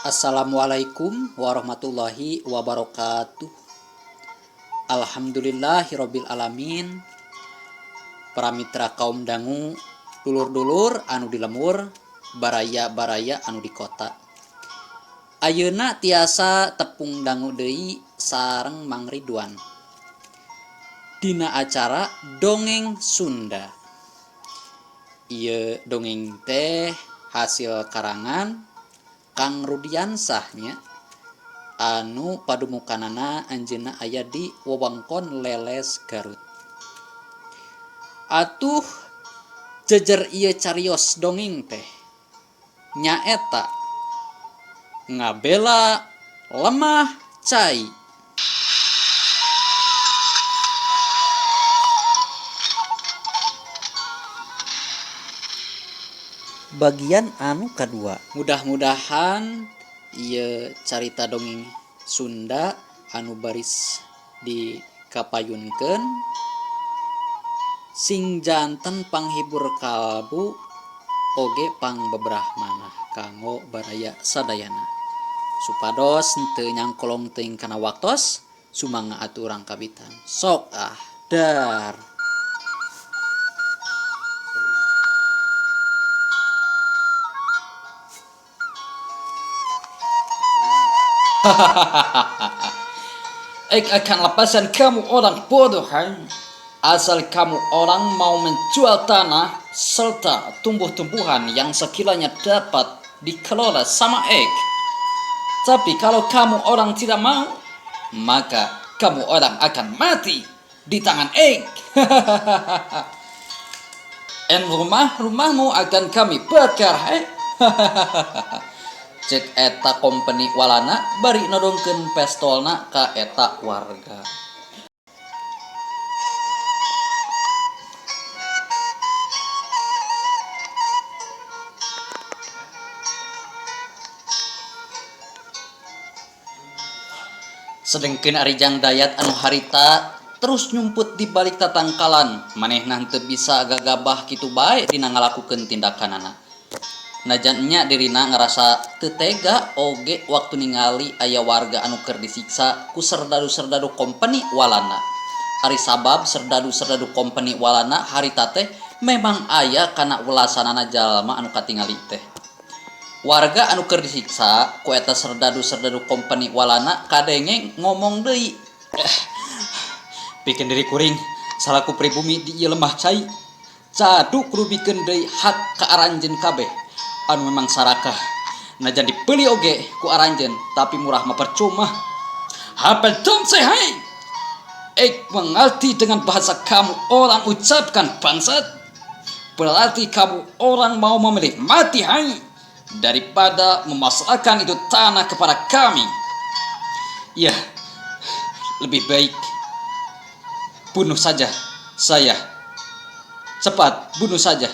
Assalamualaikum warahmatullahi wabarakatuh. Alhamdulillahirabbil alamin. Para mitra kaum dangu, dulur-dulur anu di lembur, baraya-baraya anu di kota. Ayeuna tiasa tepung dangu deui sareng Mang Ridwan. Dina acara Dongeng Sunda. Ieu dongeng teh hasil karangan Kang Rudiansah nya anu padumukanana anjeunna aya di wewengkon Leles Garut. Atuh jejer ieu carios dongeng teh nyaeta ngabela lemah cai. Bagian anu kadua. Mudah-mudahan ieu carita dongeng Sunda anu baris dikapayunkeun sing janten panghibur kalbu oge pangbebrah manah kanggo baraya sadayana. Supados henteu nyangkolong teuing kana waktos, sumangga atuh urang kabitan. Sok ah, dar. Ik akan lepaskan kamu orang bodoh, hai. Asal kamu orang mau menjual tanah serta tumbuh-tumbuhan yang sekiranya dapat dikelola sama Ek. Tapi kalau kamu orang tidak mau, maka kamu orang akan mati di tangan Ek. En rumah-rumahmu akan kami bakar, hai. Cek eta kompeni walana bari nodongkeun pestolna ka eta warga. Sedengkeun ari Jang Dayat anu harita terus nyumput di balik tatangkalan, manehna henteu bisa gagabah kitu bae dina ngalakukeun tindakanana. Najan nya dirina ngarasa teu tega oge waktu ningali aya warga anu keur disiksa ku serdadu-serdadu kompeni Walanda. Ari sabab serdadu-serdadu kompeni Walanda harita teh memang aya kana welasanana jalma anu katingali teh. Warga anu keur disiksa ku eta serdadu-serdadu kompeni Walanda kadenge ngomong deui. Pikeun diri kuring salaku pribumi di ieu lemah cai. Cadu kudu bikeun deui hak ka aranjeun kabeh anu memang sarakah. Najan dipeli oge ku aranjeun tapi murah mah percuma. Hapel dong hai. Ik mengerti dengan bahasa kamu orang ucapkan bangsat. Berarti kamu orang mau memilih mati hai daripada memasrahkan itu tanah kepada kami. Ya, lebih baik bunuh saja saya. Cepat bunuh saja.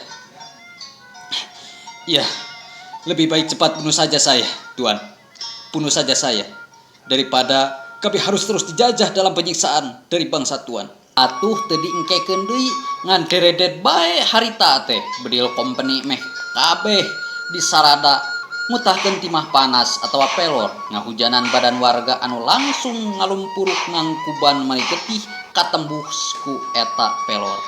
Ya, lebih baik cepat bunuh saja saya, Tuan. Bunuh saja saya daripada kami harus terus dijajah dalam penyiksaan dari bangsa Tuan. Atuh teu diengkekeun deui ngan deredet bae harita teh bedil kompeni meh kabeh disarada mutahkeun timah panas atawa pelor ngahujanan badan warga anu langsung ngalumpuruk ngangkuban mani getih katembus ku eta pelor.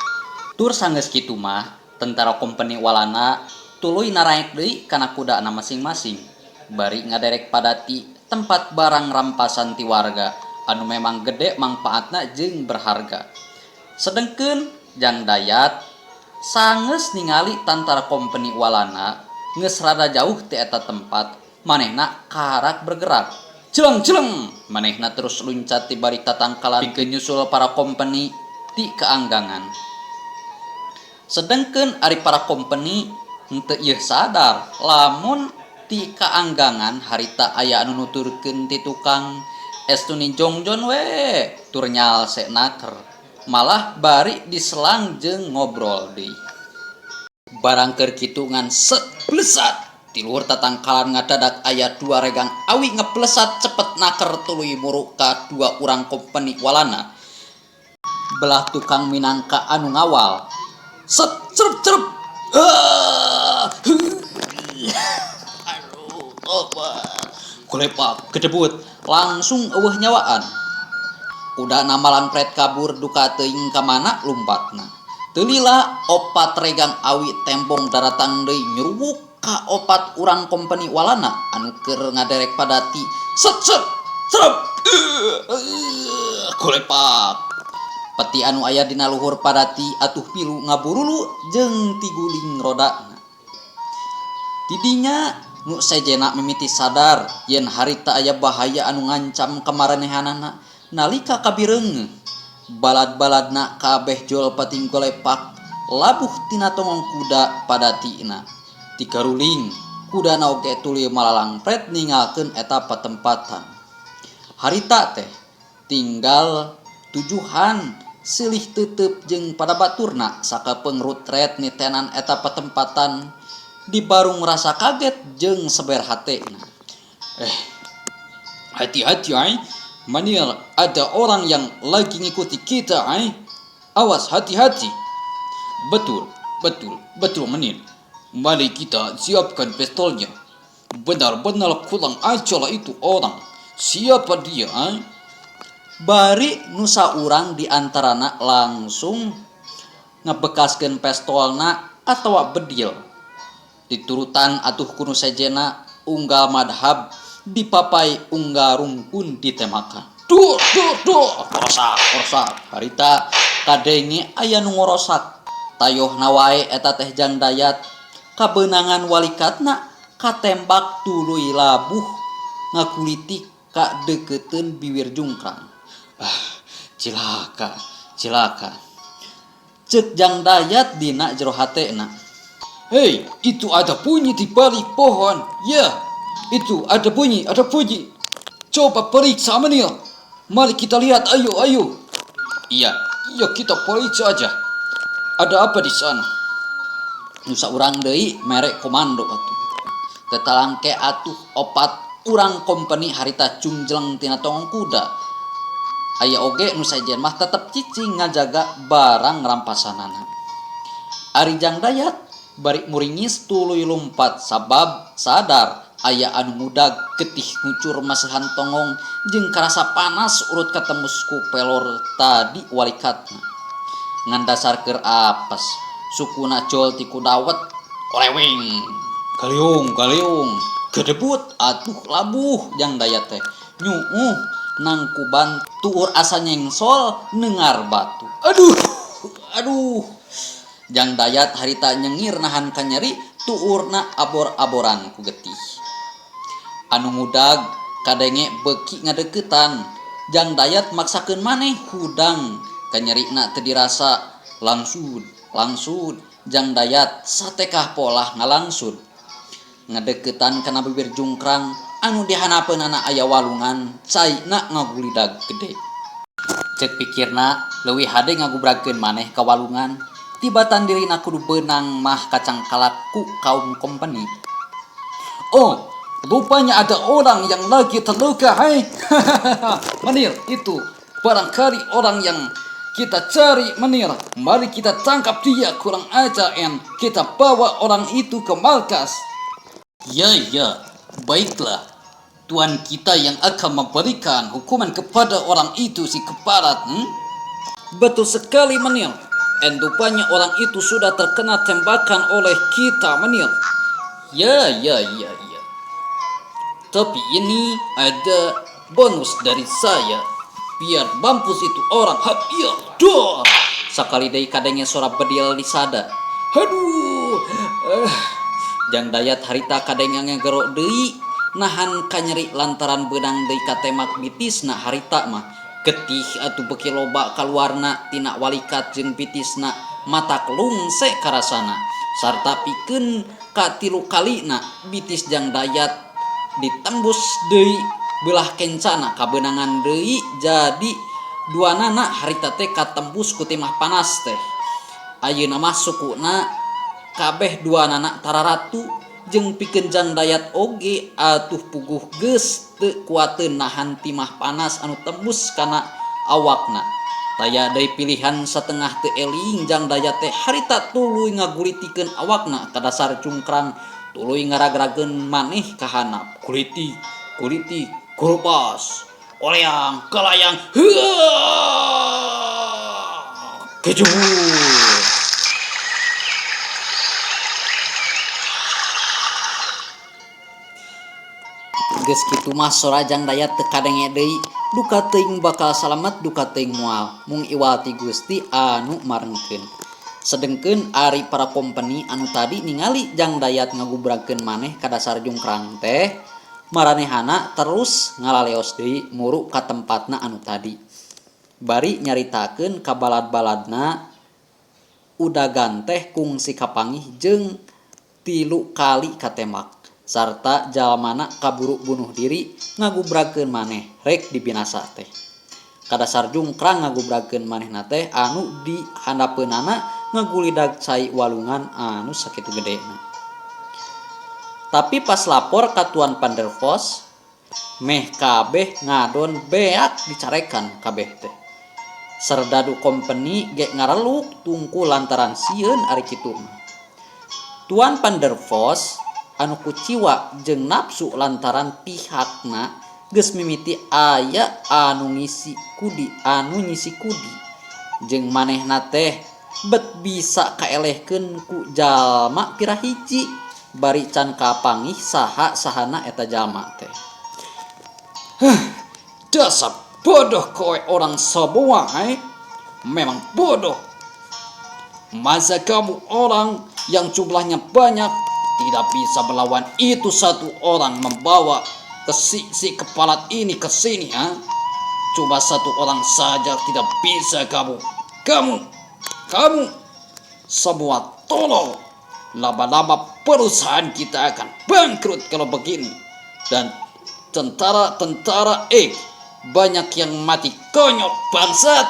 Tur sanggeus kitu mah tentara kompeni Walanda tuluy naraek deui kana kudana masing-masing bari ngaderek padati tempat barang rampasan ti warga anu memang gede mangpaatna jeung berharga. Sedengkeun Jang Dayat sanggeus ningali tantara kompeni Walanda geus rada jauh ti eta tempat, manehna karak bergerak. Jeleng-jeleng manehna terus luncat ti balik tatangkalan pikeun nyusul para kompeni ti keanggangan. Sedengkeun ari para kompeni henteu ieu sadar lamun ti kaanggangan harita aya anu nuturkeun ti tukang estuni jongjon we tur nyalse naker malah bari diselang jeung ngobrol deui. Barang keur kitu ngan set blesat ti luhur tatangkalan ngadadak aya dua regang awi ngeblesat cepet naker tuluy muru ka dua urang kompeni Walanda. Belah tukang minangka anu ngawal. Set cerup cerup. Ah, aduh, obat. Golepak gedebut langsung eueuh nyawaan. Kudana malangpret kabur duka teuing ka mana lumpatna. Teu lila opat regang awi tembong daratang deui nyuruwuk ka opat urang kompeni walana anu keur ngaderek padati. Set set serep golepak. Peti anu aya dina luhur padati atuh milu ngaburulu jeung tiguling rodana. Tidinya nu sejena mimiti sadar yen harita aya bahaya anu ngancam kamarenehanana nalika kabireungeuh. Balad-baladna kabeh jol pating golepak labuh tina tongong kuda padatina. Tigaruling kudana oge tuluy malalangpret ninggalkeun eta patempatan. Harita teh tinggal tujuhan silih tetep jeung pada baturna sakapeung rutret nitenan eta patempatan dibarung rasa kaget jeung seber hatena. Hati-hati ai, manir ada orang yang lagi ngikuti kita ai. Awas hati-hati. Betul, betul, betul menir. Mari kita siapkan pistolnya. Benar-benar kurang ajar itu orang. Siapa dia ai? Bari nu saurang di antarana langsung ngebekaskeun pestolna atawa bedil. Diturutan atuh ku nu sejena unggal madhab dipapai unggal rungkun ditemakan. Duh duh duh korosak korosak harita kadenge aya nu ngorosak. Tayohna wae eta teh Jang Dayat kabeunangan walikatna katembak tuluy labuh ngakulitik ka deukeuteuun biwir jungkrang. Ah, cilaka, cilaka. Ceuk Jang Dayat dina jero hatena. Hei, itu ada bunyi di balik pohon. Ya, itu ada bunyi, ada bunyi. Coba periksa menil. Mari kita lihat, ayo, ayo. Iya, iya kita periksa aja. Ada apa di sana? Nu saurang deui mere komando atuh. Teu talangke atuh opat urang kompeni harita cungjleng tina tongong kuda. Aya oge nu sejen mah tetep cicing ngajaga barang rampasanana. Ari Jang Dayat bari muringis tuluy lumpat sabab sadar aya anu ngudag getih ngucur maseuhan tongong jeung karasa panas urut katembus ku pelor tadi walikatna. Ngan dasar keur apes sukuna jol ti ku dawet koleweng galeung galeung gedebut atuh labuh Jang Dayat teh nyuuh nangkuban tuur asa nyengsol nengar batu. Aduh aduh Jang Dayat harita nyengir nahan kanyeri tuurna abor-aboran ku getih. Anu ngudag kadenge beuki ngadeuketan. Jang Dayat maksakeun maneh hudang kanyerina teu dirasa langsud langsud Jang Dayat satekah polah ngalangsud. Ngadeuketan kana bibir jungkrang anu dihanapeunana aya walungan caina ngagulidag gede. Ceuk pikirna leuwih hade ngagubragkeun maneh ka walungan tibatan dirina kudu beunang mah kacangkalak ku kaum kompeni. Oh, rupanya ada orang yang lagi terluka, hai. Menir, itu barangkali orang yang kita cari, menir. Mari kita tangkap dia, kurang ajar, en. Kita bawa orang itu ke markas. Ya, ya, baiklah. Tuan kita yang akan memberikan hukuman kepada orang itu si keparat. Betul sekali, menir. En rupanya orang itu sudah terkena tembakan oleh kita, menir. Ya, ya, ya, ya. Tapi ini ada bonus dari saya. Biar mampus itu orang. Hap, iya, duh. Sakali deui kadenge sora bedil disada. Aduh. Jang Dayat harita kadenge ngegero deui nahan kanyeri lantaran beunang deui katemak bitisna harita mah. Getih atuh beuki loba kaluarna tina walikat jeung bitisna matak lungse karasana. Sarta pikeun katilu kalina bitis Jang Dayat ditembus deui beulah kencana kabeunangan deui jadi duanana harita teh katembus ku timah panas teh. Ayeuna mah sukuna kabeh duanana tararatu jeung pikeun Jang Dayat oge atuh puguh geus teu kuateun nahan timah panas anu tembus kana awakna. Taya deui pilihan satengah teu eling Jang Dayat teh harita tuluy ngagulitikeun awakna ka dasar cungkrang tuluy ngaragrageun maneh ka handap. Gulitik Kuliti kurupas oleang kalayang heuaa kejur. Geus kitu mah sora Jang Dayat teu kadenge deui, duka teuing bakal salamet duka teuing moal, mung iwal ti Gusti anu marengkeun. Sedengkeun ari para kompeni anu tadi ningali Jang Dayat ngagubragkeun maneh ka dasar jungkrang teh, maranehana terus ngalaleos deui muru ka tempatna anu tadi. Bari nyaritakeun ka balad-baladna Udagan teh kungsi kapanggih jeung tilu kali katembak, sarta jalmana kaburu bunuh diri ngagubragkeun maneh rek dibinasa teh. Ka dasar jungkrang ngagubragkeun manehna teh anu di handapeunana ngagulidag cai walungan anu sakitu gedena. Tapi pas lapor ka Tuan Van der Vos, meh kabeh ngadon beak dicarekan kabeh teh. Serdadu kompeni ge ngareluk tungku lantaran sieun ari kitu mah. Tuan Van der Vos anu kuciwa jeung nafsu lantaran pihakna geus mimiti aya anu ngisi kudi anu nyisi kudi jeung manehna teh bet bisa kaelehkeun ku jalma pira hiji bari can kapanggih saha sahana eta jalma teh. Huh, dasar bodoh kowe orang semua, eh? Memang bodoh. Masa kamu orang yang jumlahnya banyak tidak bisa melawan itu satu orang membawa ke si kepala ini ke sini, ha? Cuma satu orang saja tidak bisa kamu. Kamu semua tolol. Lama-lama perusahaan kita akan bangkrut kalau begini. Dan tentara-tentara X banyak yang mati konyol bangsat.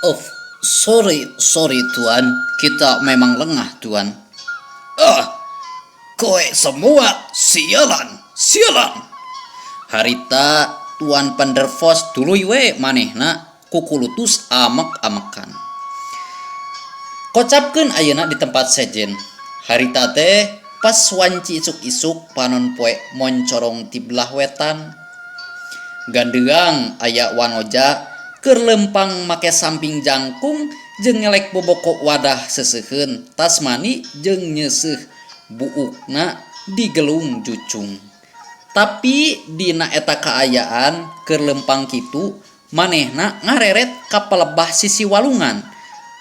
Oh, sorry, sorry tuan, kita memang lengah tuan. Ah, kowe semua sialan, sialan. Harita Tuan Van der Vos tuluy we manehna kukulutus amek-amekan. Kocapkeun ayeuna di tempat sejen. Harita teh pas wanci isuk-isuk panon poe moncorong ti belah wetan. Gandeang aya wanoja keur lempang make samping jangkung jeung ngelek boboko wadah seseuheun tas mani jeung nyeuseuh buukna digelung jucung. Tapi dina eta kaayaan keur lempang kitu manehna ngareret ka pelebah sisi walungan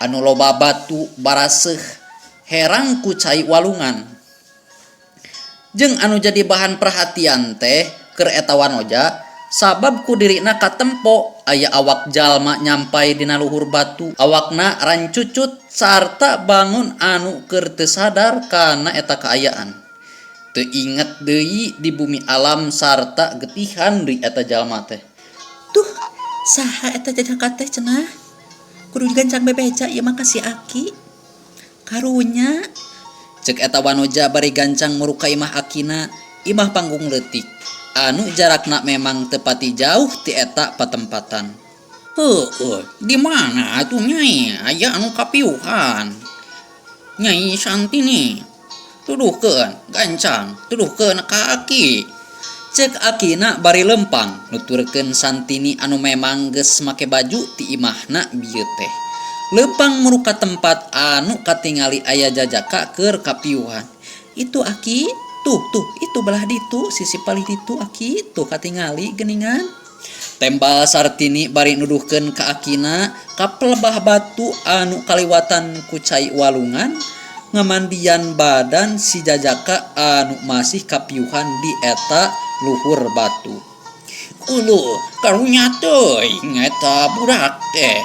anu loba batu baraseuh herang ku cai walungan. Jeung anu jadi bahan perhatian teh keur eta wanoja sabab ku dirina katempo aya awak jalma nyampai dina luhur batu, awakna rancucut sarta bangun anu keur teu sadar kana eta kaayaan. Teu inget deui di bumi alam sarta getihan deui eta jalma teh. Tuh, saha eta jajaka teh cenah? Kudu digancang bebeja ieu mah ka si Aki. Karunya. Ceuk eta wanoja bari gancang muruk ka imah akina, imah panggung leutik anu jarakna memang teu pati jauh ti eta patempatan. Heueuh, di mana atuh nyai aya anu kapiuhan? Nyai Santini, tuduhkeun gancang, tuduhkeun ka aki. Ceuk akina bari lempang nuturkeun Santini anu memang geus make baju ti imahna bieu teh. Lempang muruk ka tempat anu katingali aya jajaka keur kapiuhan. Itu aki, tuh tuh itu belah ditu, sisi palih ditu aki, tuh katingali geningan. Tembal Sartini bari nuduhkeun ka akina ka pelebah batu anu kaliwatan ku cai walungan ngamandian badan si jajaka anu masih kapiuhan di eta luhur batu. Uluh, karunya teuing eta budak teh.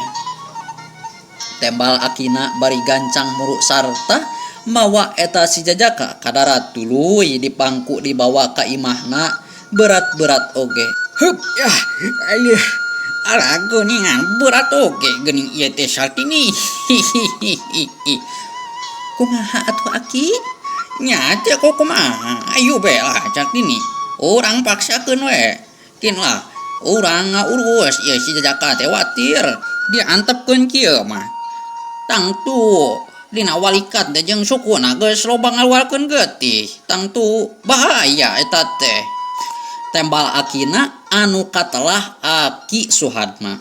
Tembal akina bari gancang muruk sarta mawa eta si jajaka ka darat tuluy dipangku dibawa ka imahna berat-berat oge. Hup, yah, ayah, ala geuningan berat oge geuning ieu teh Sartini. Hihihihi. Kumaha atuh aki? Nya teh kok kumaha? Ayo be lah Sartini. Urang paksakeun we. Kin lah, urang ngaurus ieu si jajaka teh watir diantepkeun kieu mah. Tangtu dina walikat teh jeung sukuna geus loba ngaluarkeun getih. Tangtu bahaya eta teh. Tembal akina anu katelah Aki Suhadma.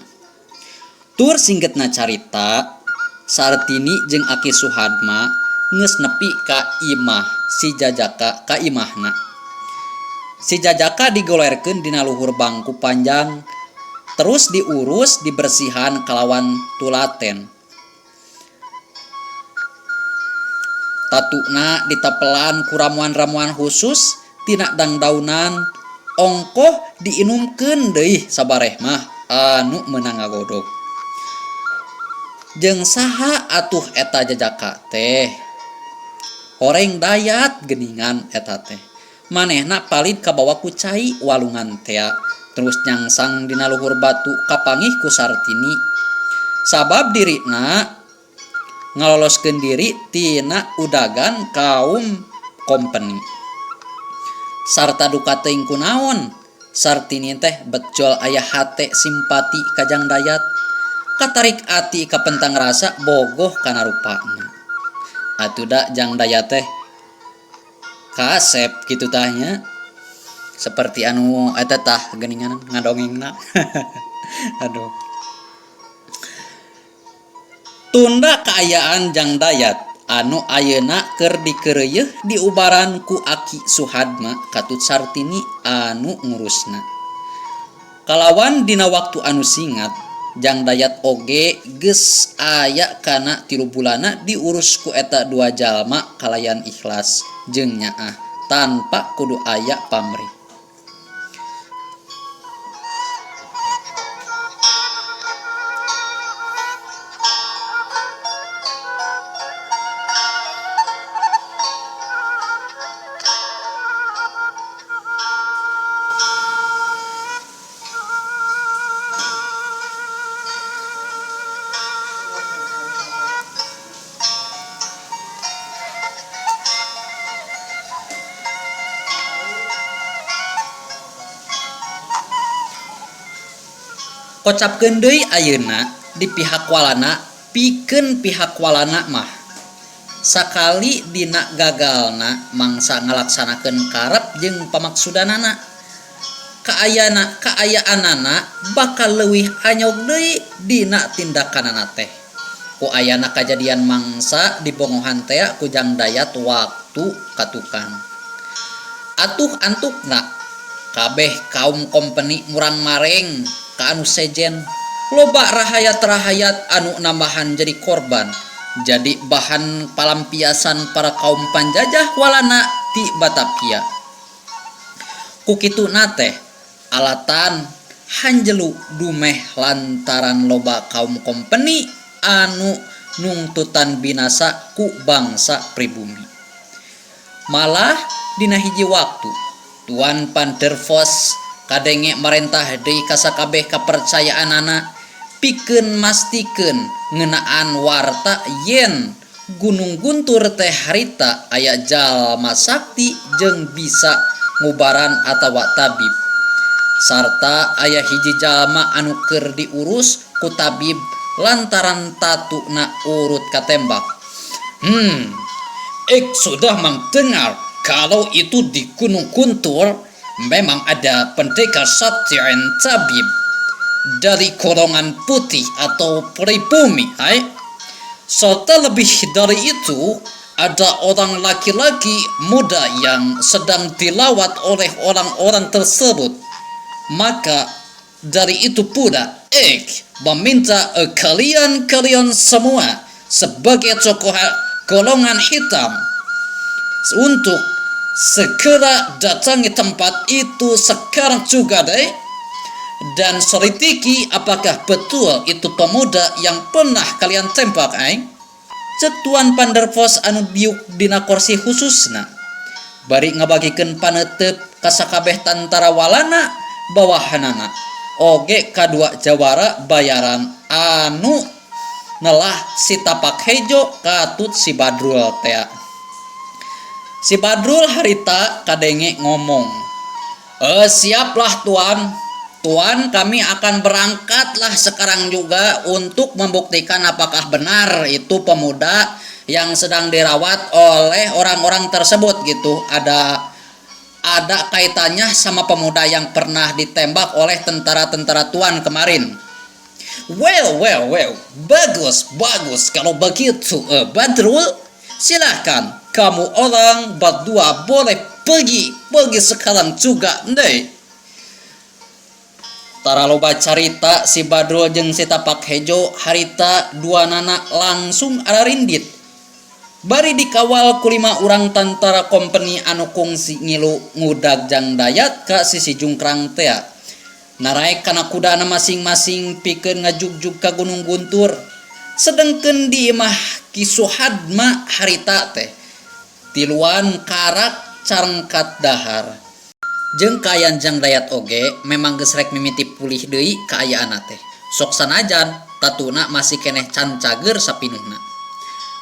Tur singgetna carita, Sartini jeung Aki Suhadma geus nepi ka imah si Jajaka ka imahna. Si Jajaka digolerkeun dina luhur bangku panjang terus diurus dibersihan kalawan tulaten. Tatuna ditepelan ku ramuan-ramuan khusus tina dangdaunan ongkoh diinumkeun deui sabareh mah anu meunang ngagodog. Jeung saha atuh eta Jajaka teh? Horeng Dayat geuningan eta teh. Manehna palid kabawa ku cai walungan tea terus nyangsang dina luhur batu kapanggih ku Sartini. Sabab dirina ngaloloskeun diri tina udagan kaum kompeni. Sarta duka teuing kunaon Sartini teh bejol aya hate simpati ka Jang Dayat. Katarik ati kapentang rasa bogoh kana rupana. Atuh da Jang Dayat teh kasep kitu tah nya. Seperti anu eta tah geuningan ngadongengna. Aduh. Tunda kaayaan Jang Dayat anu ayeuna keur dikeureuyeih diubaran ku Aki Suhadma katut Sartini anu ngurusna. Kalawan dina waktu anu singat, Jang Dayat oge geus aya kana tilu bulanna diurus ku eta dua jalma kalayan ikhlas jeung nyaah tanpa kudu aya pamrih. Kocapkeun deui ayeuna di pihak walana pikeun pihak walana mah sakali dina gagalna mangsa ngalaksanakeun karep jeung pamaksudanana. Kaayana kaayaanana bakal leuwih anyog deui dina tindakanana teh. Ku ayana kajadian mangsa dibongohan tea ku Jang Dayat waktu ka tukang. Atuh antukna kabeh kaum kompeni murang-mareng ka anu sejen. Loba rahayat-rahayat anu nambahan jadi korban, jadi bahan palampiasan para kaum panjajah walana ti Batavia. Ku kituna teh alatan hanjelu dumeh lantaran loba kaum kompeni anu nungtutan binasa ku bangsa pribumi. Malah dina hiji waktu Tuan Van der Vos kadenge marentah deui ka sakabeh kapercayaanana pikeun mastikeun ngeunaan warta yen Gunung Guntur teh harita aya jalma sakti jeung bisa ngubaran atawa tabib. Sarta aya hiji jalma anu keur diurus ku tabib lantaran tatuna urut katembak. Ik sudah mendengar kalau itu di Gunung Guntur memang ada pendekar sakti dan tabib dari golongan putih atau pribumi. Hai. Serta lebih dari itu, ada orang laki-laki muda yang sedang dilawat oleh orang-orang tersebut. Maka dari itu pula, ik meminta kalian-kalian semua sebagai tokoh golongan hitam untuk segera datangi tempat itu sekarang juga deh, dan selidiki apakah betul itu pemuda yang pernah kalian tembak aing. Cek Tuan Van der Vos anu diuk dina kursi khususna bari ngabagikeun panetep ka sakabeh tantara walana bawahanana oge kadua jawara bayaran anu nelah si tapak hejo katut si Badrul tea. Si Badrul harita kadenge ngomong, siaplah tuan. Tuan, kami akan berangkatlah sekarang juga untuk membuktikan apakah benar itu pemuda yang sedang dirawat oleh orang-orang tersebut gitu. Ada Ada kaitannya sama pemuda yang pernah ditembak oleh tentara-tentara tuan kemarin. Well, well, well, bagus, bagus kalau begitu, Badrul. Silahkan, kamu orang berdua boleh pergi, pergi sekarang juga, nih. Tara loba carita si Badrul jeung si Tapak Hejo harita duanana langsung ararindit. Bari dikawal ku lima urang tantara kompeni anu kungsi ngilu ngudag Jang Dayat ka sisi jungkrang tea. Naraek kana kudana masing-masing pikeun ngajugjug ka Gunung Guntur. Sedengkeun di imah Ki Suhadma harita teh tiluan karak carengkat dahar. Jeung kaayaan Jang Dayat oge memang geus rek mimiti pulih deui kaayaanna teh. Sok sanajan tatuna masih keneh can cager sapinuhna.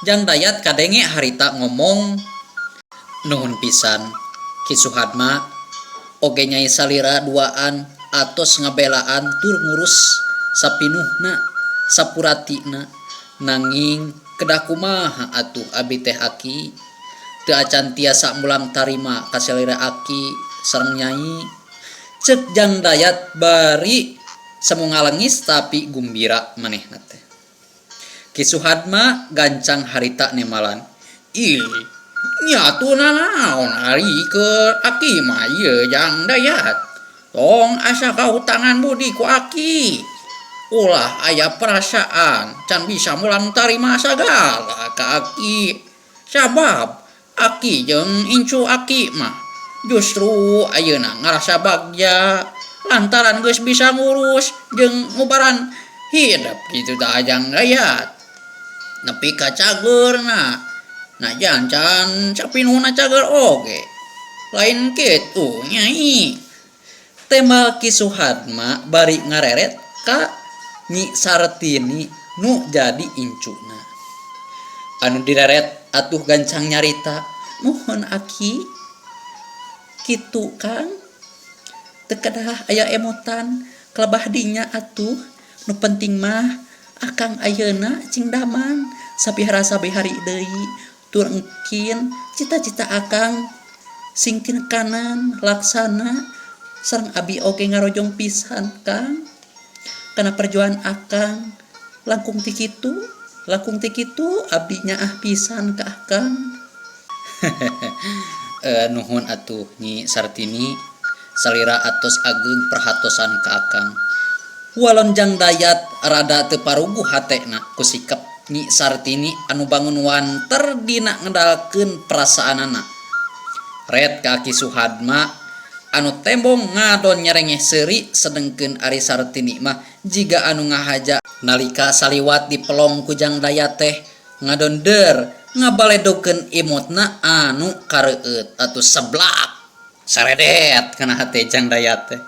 Jang Dayat kadenge harita ngomong, Nuhun pisan Ki Suhadma oge Nyai salira duaan atos ngabelaan tur ngurus sapinuhna sapuratina nanging kedah kumaha atuh abi teh aki teu acan tiasa mulang tarima ka salira aki sareng Nyai. Cek Jang Dayat bari semu ngalengis tapi gumbira manehna teh. Ki Suhadma gancang harita nemalan. Ih, nya atuh nanaon ari keur aki mah ieu Jang Dayat. Tong asa kahutangan budi ku aki. Ulah aya perasaan can bisa mulang tarima sagala ka aki. Sabab aki jeung incu aki mah justru ayeuna ngarasa bagja lantaran geus bisa ngurus jeung ngubaran hidep kitu tah Jang Dayat. Nepi ka cageurna. Najan can sapinuhna cager oge. Lain kitu Nyai. Tembal Ki Suhadma bari ngareret ka Nyi Sartini nu jadi incuna. Anu direret atuh gancang nyarita. Muhun aki. Kitu Kang. Teu kedah aya emutan kelebah dinya atuh. Nu penting mah akang ayeuna cing damang sabihara sabihari deui tur engkin cita-cita akang singkin kanan laksana sareng abi oge ngarojong pisan Kang kana perjuangan akang langkung ti kitu abdi nyaah pisan ka akang. Nuhun atuh Nyi Sartini salira atos ageung perhatosan ka akang. Walon Jang Dayat rada teu paruguh hatena ku sikap Nyi Sartini anu bangun wanter dina ngedalkeun perasaanana. Red ka Ki Suhadma anu tembong ngadon nyerengeh seuri sedengkeun ari Sartini mah jiga anu ngahaja nalika saliwat di pelong ku Jang Dayat teh ngadonder ngabaledokeun imutna anu kareueut atuh seblak saredet kana hate Jang Dayat teh.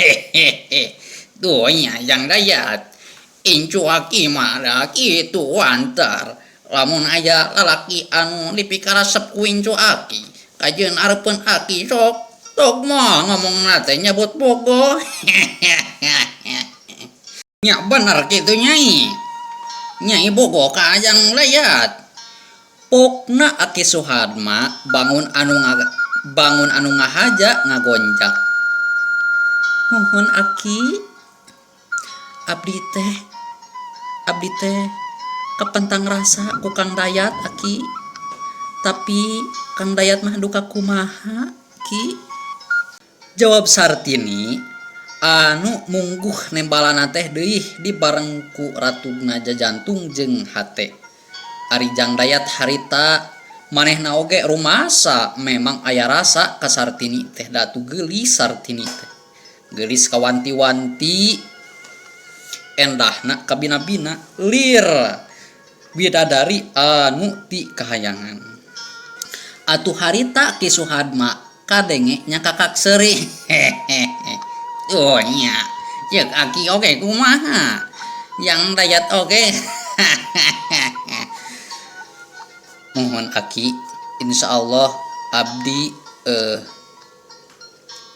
Hehehe tuh nya Jang Dayat incu aki mah da kitu wantar lamun aya lalaki anu dipikaresep ku incu aki kajeun areupeun aki sok tok mah ngomongna teh nyebut bogoh. Nya bener kitu Nyai. Nyai bogoh ka Jang Dayat. Pokna Aki Suhadma bangun anu ngahaja ngagonjak. Muhun aki abdi teh kapentang rasa ku Kang Dayat aki, tapi Kang Dayat mah duka kumaha ki. Jawab Sartini anu mungguh nembalana teh deui dibareng ku ratugna jajantung jeung hate. Ari Jang Dayat harita manehna oge rumasa memang aya rasa ka Sartini teh datu geulis Sartini teh. Geulis kawanti-wanti endahna kabina-bina lir bidadari anu ti kahayangan. Atuh harita Ki Suhadma kadenge nyakakak seuri. Hehehe. Oh nya, ceuk aki oge kumaha? Jang Dayat oge. Mohon aki, insyaallah abdi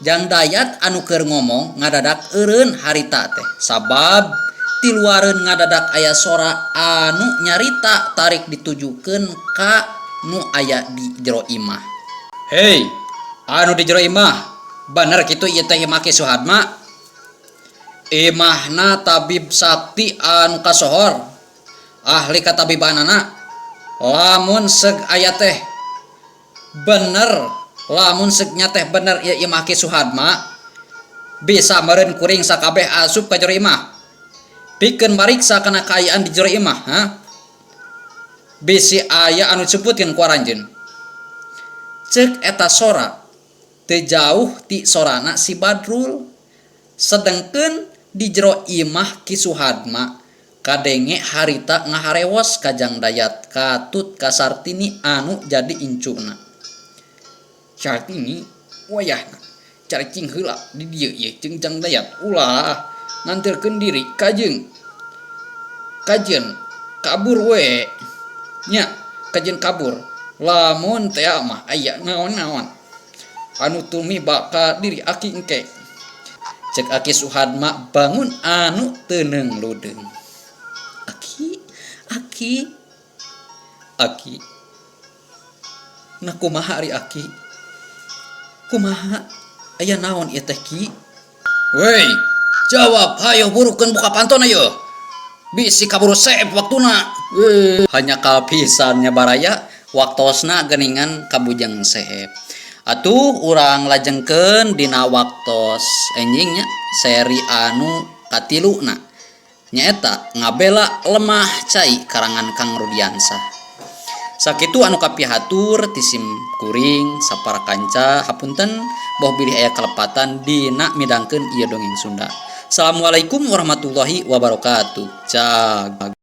Jang Dayat anu keur ngomong ngadadak eureun harita teh sabab tiluareun ngadadak aya sora anu nyarita tarik ditujukeun ka nu aya di jero imah. Hei, Anu di jero imah bener kitu ieu teh imah Ki Suhadma. Imahna tabib sakti anu kasohor ahli katabibanana. Lamun seg aya teh bener, lamun segnya teh bener ieu imah Ki Suhadma, bisa meureun kuring sakabeh asup ka jero imah pikeun mariksa kana kaayaan di jero imah, ha? Bisi aya anu disebutkeun ku aranjeun. Ceuk eta sora teu jauh ti sorana si Badrul. Sedengkeun di jero imah Ki Suhadma kadenge harita ngaharewos ka Jang Dayat katut ka Sartini anu jadi incuna. Sartini, wayahna caricing heula di dieu ieu jeung Jang Dayat, ulah nganterkeun diri kajeun kajeun kabur we nya, kajeun kabur lamun teh mah aya naon-naon anu tumiba ka diri aki engke. Cek Aki Suhadma bangun anu teu ludeung. Aki, aki, aki. Nah, kumaha ari aki? Kumaha? Aya naon ieu teh, Ki? Wey, jawab, hayo burukeun buka panton ayo. Bisi kaburu seep waktuna. Weh, hanya pisan nya baraya waktosna geningan kabujeng seep. Atuh urang lajengkeun dina waktos enjingnya seri anu katiluna, nyaeta Ngabela Lemah Cai karangan Kang Rudiansah. Sakitu anu kapihatur ti sim kuring sapara kanca, hapunten boh bilih aya kalepatan dina midangkeun ieu dongeng Sunda. Assalamualaikum warahmatullahi wabarakatuh. Cag.